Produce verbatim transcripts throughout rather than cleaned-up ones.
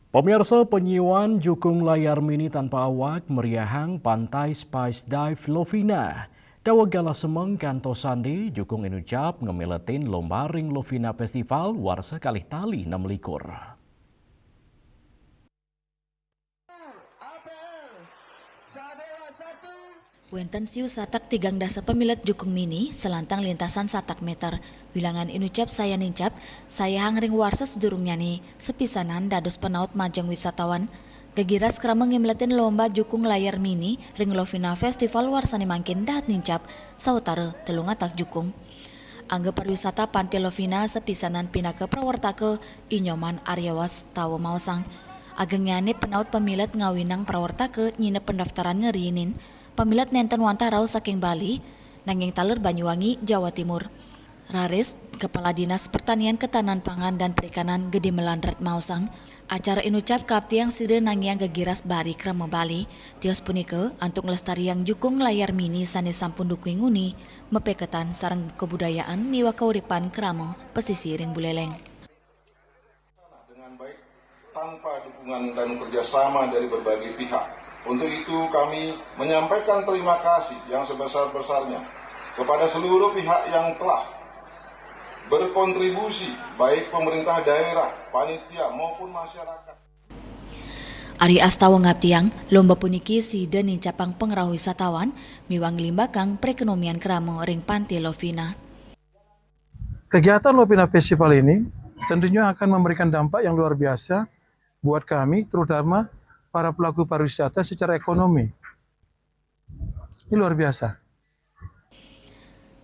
Pemirsa, penyiwan jukung layar mini tanpa awak meriahang Pantai Spice Dive Lovina. Dawa gala semeng kantos sandi jukung inucap ngemiletin lomba ring Lovina Festival warsa kalih tali enam likur. Wénten siu satak tigang dasa pamilet jukung mini, selantang lintasan satak méter. Wilangan inucap sayan nincap, sayahang ring warsa sadurungnyane, sapisanan dados penaut majeng wisatawan. Gegiras krama ngimletin lomba jukung layar mini ring Lovina Festival warsane mangkin dahat nincap, sawatara telung atak jukung. Angga pariwisata Pantai Lovina sapisanan pinaka prawartaka inyoman aryawas tawa maosang. Agengnyane penaut pamilet ngawinang prawartaka nyinep pendaftaran ngeriinin. Pamilet nenten wantah rauh saking Bali, nanging taler Banyuwangi, Jawa Timur. Raris, Kepala Dinas Pertanian, Ketahanan Pangan, dan Perikanan Gede Melandrat maosang, acara inucap kaaptiang sida nangiang gegiras bari krama Bali. Tios punika antuk nglestariang jukung layar mini sane sampun dukuing nguni, mapeketan sareng kabudayaan miwah kauripan krama pesisir ring Buleleng. Dengan baik tanpa dukungan dan kerjasama dari berbagai pihak. Untuk itu kami menyampaikan terima kasih yang sebesar-besarnya kepada seluruh pihak yang telah berkontribusi, baik pemerintah daerah, panitia maupun masyarakat. Ari astawa ngaptiang, lomba puniki sida nincapang pangrauh wisatawan miwah nglimbakang perekonomian krama ring Pantai Lovina. Kegiatan Lovina Festival ini tentunya akan memberikan dampak yang luar biasa buat kami, terutama para pelaku pariwisata secara ekonomi. Ini luar biasa.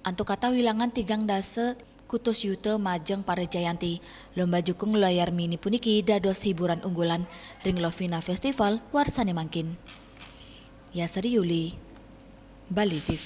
Antuk katah wilangan tigang dasa kutus yuta majeng para jayanti, lomba jukung layar mini puniki dados hiburan unggulan ring Lovina Festival warsane mangkin. Yasari Yuli, Bali T V.